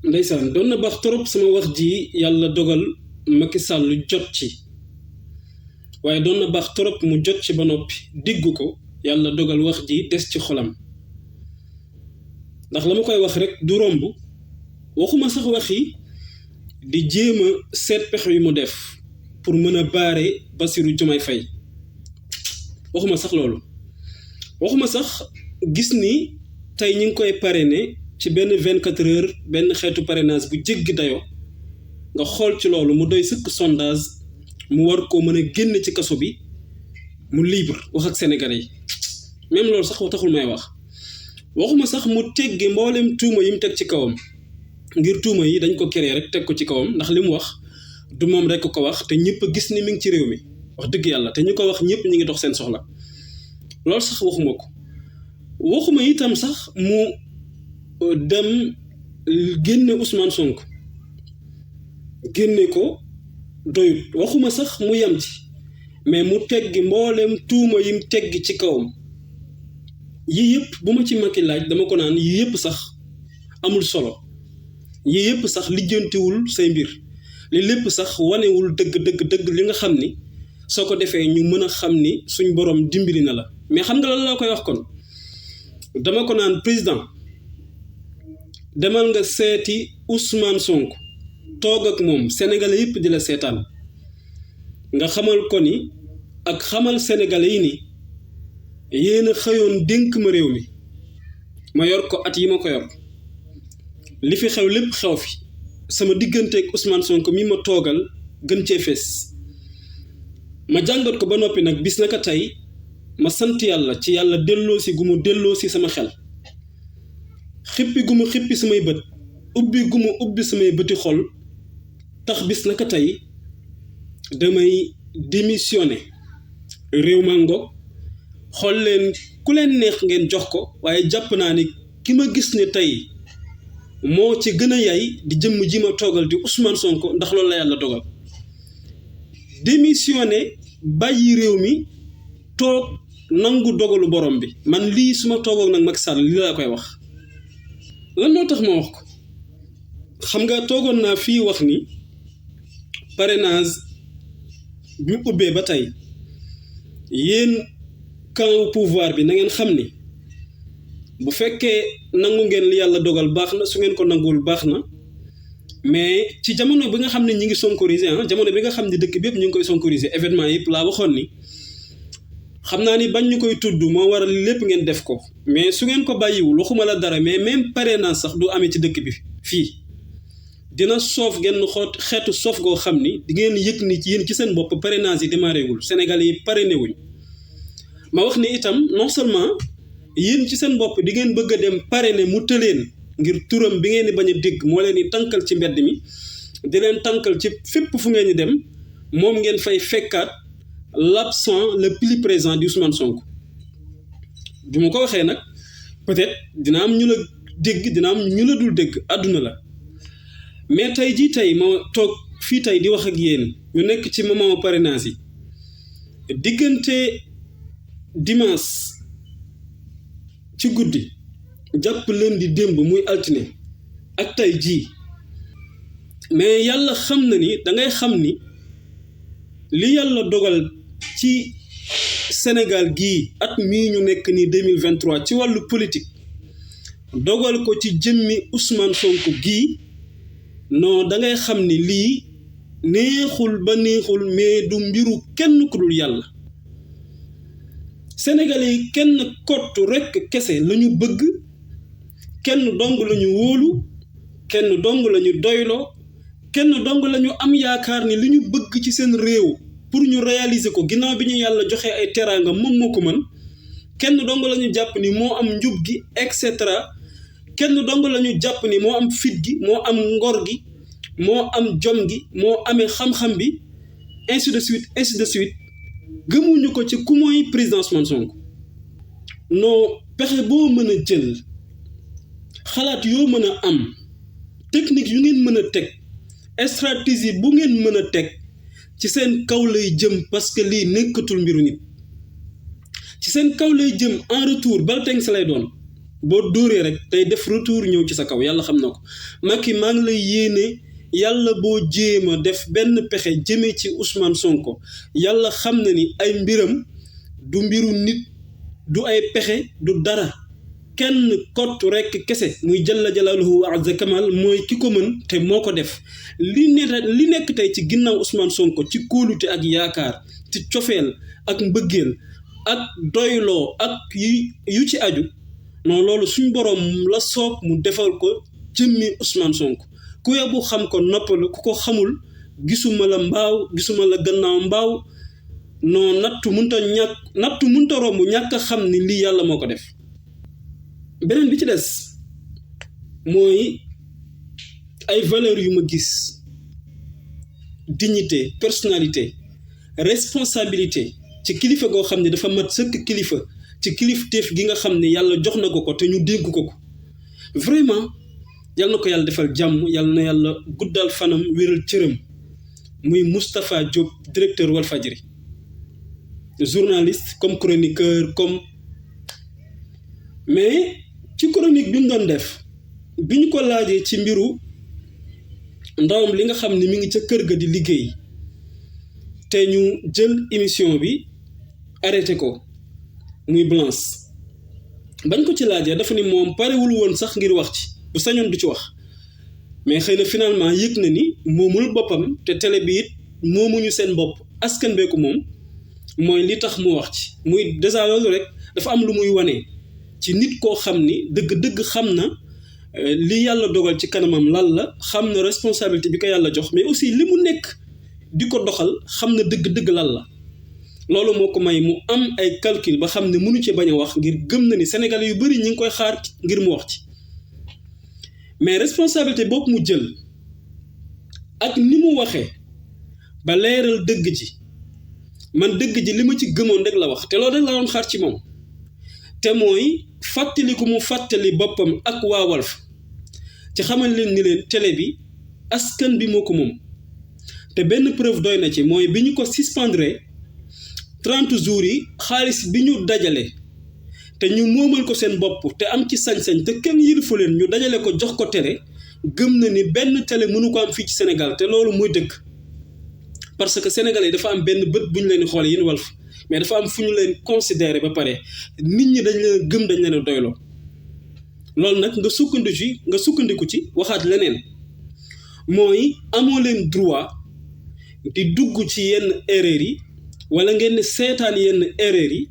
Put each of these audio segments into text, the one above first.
ndeysaan doon na baax trop sama wax ji yàlla dogal Macky Sall jot ci waaye doon na baax trop mu jot ci ba noppi digg ko yàlla dogal wax ji des ci xolam ndax la ma koy wax rek du romb waxuma sax waxi di jéem a seet pexe yu mu def pour mën a baare Bassirou Diomaye Faye waxuma sax loolu waxuma sax gis ni tey ñi ngi koy parrainer ci benn 24 heures benn xeetu parrainage bu jéggi dayoo nga xool ci loolu mu doy sëkk sondage mu war koo mën a génn ci kaso bi mu libre wax ak sénégalais yi même loolu sax taxul may wax waxuma sax mu teggi mboolem tuuma yi mu teg ci kawam ngir tuuma yi dañ ko créer rek teg ko ci kawam ndax li mu wax du moom rek ko wax te ñëpp gis ni mi ngi ci réew mi wax dëgg yàlla te ñu ko wax ñëpp ñi ngi dox seen soxla loolu sax waxuma ko waxuma itam sax mu dem génne Ousmane Sonko génne ko doyut waxuma sax mu yam ci mais mu teggi mboolem tuuma yim teggi ci kawam yii yëpp bu ma ci Macky laaj dama ko naan yii yëpp sax amul solo yii yëpp sax lijjantiwul say mbir li lépp sax wanewul dëgg li nga xam ni soo ko defee ñu mën a xam ni suñ borom dimbali na la mais xam nga lan laa koy wax kon dama ko naan président demal nga seeti Ousmane Sonko toog ak moom sénégalais yëpp di la seetaan nga xamal ko ni ak xamal sénégalais yi ni yéen a xëyoon dénk ma réew mi ma yor ko at yi ma ko yor li fi xew lépp xew fi sama digganteeg Ousmane Sonko mi ma toogal gën cee fees ma jàngat ko ba noppi nag bis naka tey ma sant yàlla ci yàlla delloosi gu mu delloosi sama xel xippi gu mu xippi samay bët ubbi gu mu ubbi samay bëti xol tax bis naka tey damay démissionné réew ma ngoog xool leen ku leen neex ngeen jox ko waaye jàpp naa ni ki ma gis ne tey moo ci gën a yay di jëmm ji ma toogal di Ousmane Sonko ndax loolu la yàlla dogal démissionné bàyyi réew mi toog nangu dogalu borom bi man lii su ma toogoog nag Macky Sall lii laa koy wax lan moo tax ma wax ko xam nga toogoon naa fii wax ni parrainage bi mu ubbee ba tey yéen camp pouvoir bi na ngeen xam ni bu fekkee nangu ngeen li yàlla dogal baax na su ngeen ko nanguwul baax na mais ci jamono bi nga xam ne ñi ngi sonkorisé jamono bi nga xam ne dëkk bi yëpp ñu ngi koy sonkorisé événement yëpp laa waxoon ni xam naa ni bañ ñu koy tudd moo waral lépp ngeen def ko mais su ngeen ko bàyyiwul waxuma la dara mais même parrainage sax du amee ci dëkk bi fii dina soof genn xeetu soof goo xam ni di ngeen yëg ni ci yéen ci seen bopp parrainage yi démarré wul Sénégal yi parrainé wuñ ma wax ni itam non seulement yéen ci seen bopp di ngeen bëgg a dem parrainé mu tëleen ngir turam bi ngeen di bañ a dégg moo leen di tànkal ci mbedd mi di leen tànkal ci fépp fu ngeen di dem moom ngeen fay fekkaat l'absent le plus présent di Ousmane Sonko bu ma ko waxee nag peut-être dina am ñu la dégg dina am ñu la dul dégg àdduna la mais tey jii tey ma toog fii tey di wax ak yéen ñu nekk ci moment parrainage yi diggante dimanche ci guddi jàpp lundi démb muy altine ak tey jii mais yàlla xam na ni dangay xam ni li yàlla dogal ci Sénégal gii at mii ñu nekk nii 2023 ci wàllu politique dogal ko ci jëmmi Ousmane Sonko gii non dangay xam ni lii neexul ba neexul mais du mbiru kenn ku dul yàlla Sénégalais yi kenn kott rekk kese la ñu bëgg kenn dong la ñu wóolu kenn dong la ñu doyloo kenn dong la ñu am yaakaar ni li ñu bëgg ci seen réew pour ñu réaliser ko ginnaaw bi ñu yàlla joxe ay teraanga moom moo ko mën kenn dong la ñu jàpp ni moo am njub gi et cetera kenn dong la ñu jàpp ni moo am fit gi moo am ngor gi moo am jom gi moo amee xam-xam bi ainsi de suite gëmuñu ko ci ku mooy président Ousmane Sonko non pexe boo mën a jël xalaat yoo mën a am technique yu ngeen mën a teg stratégie bu ngeen mën a teg ci seen kaw lay jëm parce que lii nekkatul mbiru nit ci seen kaw lay jëm en retour bal teng sa lay doon boo dóoree rek day def retour ñëw ci sa kaw yàlla xam na ko. Macky maa ngi lay yéene yàlla boo jéema def benn pexe jëmee ci Ousmane Sonko yàlla xam na ni ay mbiram du mbiru nit du ay pexe du dara kenn kott rekk kese muy jalla jalaaluhu wa azza kamal mooy ki ko mën te moo ko def li nekk tey ci ginnaaw Ousmane Sonko ci kóolute ak yaakaar ci cofeel ak mbëggeel ak doyloo ak yu ci aju non loolu suñ boroom la soob mu defal ko jëmmi Ousmane Sonko ku yebbu xam ko noppalu ku ko xamul gisuma la mbaaw gisuma la gannaaw mbaaw non nattu munta romb ñàkk a xam ni lii yàlla moo ko def. beneen bi ci des mooy ay valeurs yu ma gis dignité personnalité responsabilité ci kilifa goo xam ne dafa mat sëkk kilifa ci kilifteef gi nga xam ne yàlla jox na ko te ñu dénk ko vraiment yàlla na ko yàlla defal jàmm yàlla na yàlla guddal fanam wéral cëram muy Moustapha Diop directeur Walfadjri journaliste comme chroniqueur comme mais ci chronique bi mu doon def bi ñu ko laajee ci mbiru ndawam li nga xam ne mi ngi ca kër ga di liggéey te ñu jël émission bi arrêté ko muy Blanche bañ ko ci laajee dafa ni moom parewul woon sax ngir wax ci bu sañoon du ci wax mais xëy na finalement yëg na ni moomul boppam te télé bi it moomuñu seen bopp askan bee ko moom mooy li tax mu wax ci muy déjà loolu rek dafa am lu muy wane ci nit koo xam ni dëgg-dëgg xam na li yàlla dogal ci kanamam lan la xam na responsabilité bi ko yàlla jox mais aussi li mu nekk di ko doxal xam na dëgg-dëgg lan la loolu moo ko may mu am ay calcul ba xam ne mënu ci bañ a wax ngir gëm na ni Sénégalais yu bari ñi ngi koy xaar ngir mu wax ci mais responsabilité boobu mu jël ak ni mu waxee ba leeral dëgg ji man dëgg ji li ma ci gëmoon rek la wax te loolu rek la doon xaar ci moom te mooy fàttali ko mu fàttali boppam ak waa Walf ci xamal leen ni leen télé bi askan bi moo ko moom te benn preuve doy na ci mooy bi ñu ko suspendre 30 jours yi xaalis bi ñu dajale te ñu moomal ko seen bopp te am ci sañ-sañ te kenn yilifu leen ñu dajale ko jox ko télé gëm na ni benn télé mënu ko am fii ci Sénégal te loolu muy dëgg parce que Sénégalais yi dafa am benn bët bu ñu leen di xoole yéen Walf mais dafa am fu ñu leen considéré ba pare nit ñi dañ leen gëm dañ leen a doyloo loolu nag nga sukkandiku ci waxaat leneen mooy amoo leen droit di dugg ci yenn erreurs yi wala ngeen ne seetaan yenn erreurs yi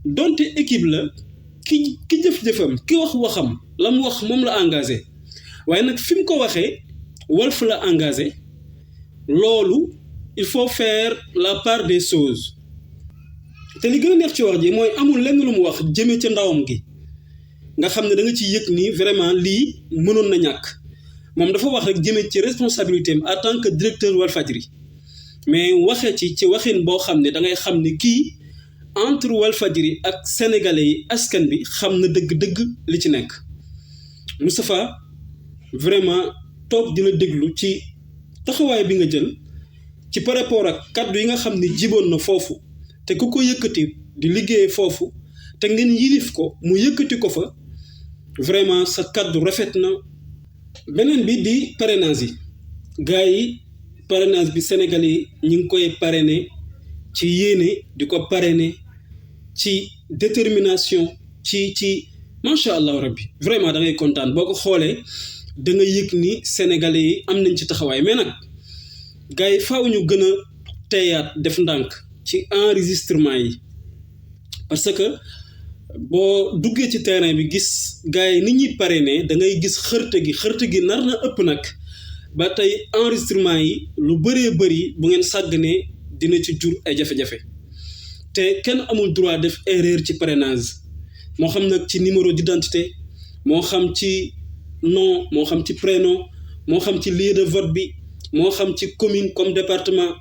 donte équipe la ki jëf-jëfam ki wax waxam la mu wax moom la engagé waaye nag fi mu ko waxee Walf la engagé loolu il faut faire la part des choses te li gën a neex ci wax ji mooy amul lenn lu mu wax jëmee ca ndawam gi nga xam ne da nga ci yëg ni vraiment lii mënoon na ñàkk moom dafa wax rek jëmee ci responsabilité am en tant que directeur Walfadjri mais waxee ci waxin boo xam ne da ngay xam ne kii entre Walfadjri ak sénégalais yi askan bi xam na dëgg-dëgg li ci nekk Moustapha vraiment toog di la déglu ci taxawaay bi nga jël ci par rapport ak kaddu yi nga xam ne jiboon na foofu te ku ko yëkkati di liggéey foofu te ngeen yilif ko mu yëkkati ko fa vraiment sa kaddu rafet na. beneen bi di parrainage yi gars yi parrainage bi Sénégalais yi ñu ngi koy parrainer ci yéene di ko parrainer ci détermination ci macha allah rabbi vraiment da ngay kontaan boo ko xoolee da nga yëg ni Sénégalais yi am nañ ci taxawaay mais nag gars yi faaw ñu gën a teyaat def ndànk ci enregistrement yi parce que boo duggee ci terrain bi gis gars yi ni ñuy parrainer da ngay gis xërte gi nar na ëpp nag ba tey enregistrement yi lu bëree bëri bu ngeen sàgganee dina ci jur ay jafe-jafe te kenn amul droit def erreur ci parrainage moo xam nag ci numéro d'identité moo xam ci nom moo xam ci prénom moo xam ci lieu de vote bi moo xam ci commune comme département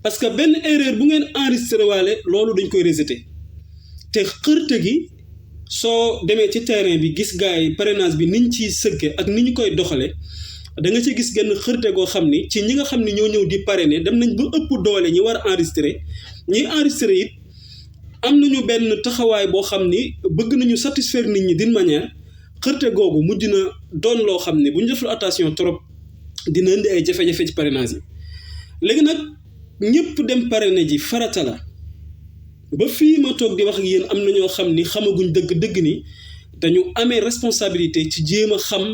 parce que benn erreur bu ngeen enregistré waale loolu dañ koy rejeté te xërte gi soo demee ci terrain bi gis gars yi parrainage bi niñ ciy sëgge ak ni ñu koy doxale da nga ci gis genn xërte goo xam ni ci ñi nga xam ni ñoo ñëw di parrainer dem nañ ba ëpp doole ñi war a enregistré ñi enregistré it am nañu benn taxawaay boo xam ni bëgg nañu satisfaire nit ñi d'une manière xërte googu mujj na doon loo xam ne bu ñu deful attention trop dina indi ay jafe-jafe ci parrainage yi léegi nag ñëpp dem parrainer ji farata la ba fii ma toog di wax ak yéen am na ñoo xam ni xamaguñ dëgg-dëgg ni dañu amee responsabilité ci jéem a xam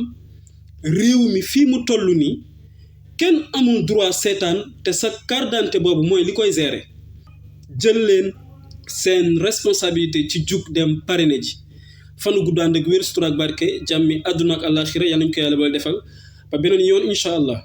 réew mi fii mu toll nii kenn amul droit seetaan te sa carte d'identité boobu mooy li koy gérer jël leen seen responsabilité ci jug dem parrainer ji fanu gudd ànd ak wér sutura ak barke jàmmi àdduna ak àllaaxira yal nañu ko yàlla ba defal ba beneen yoon incha allah.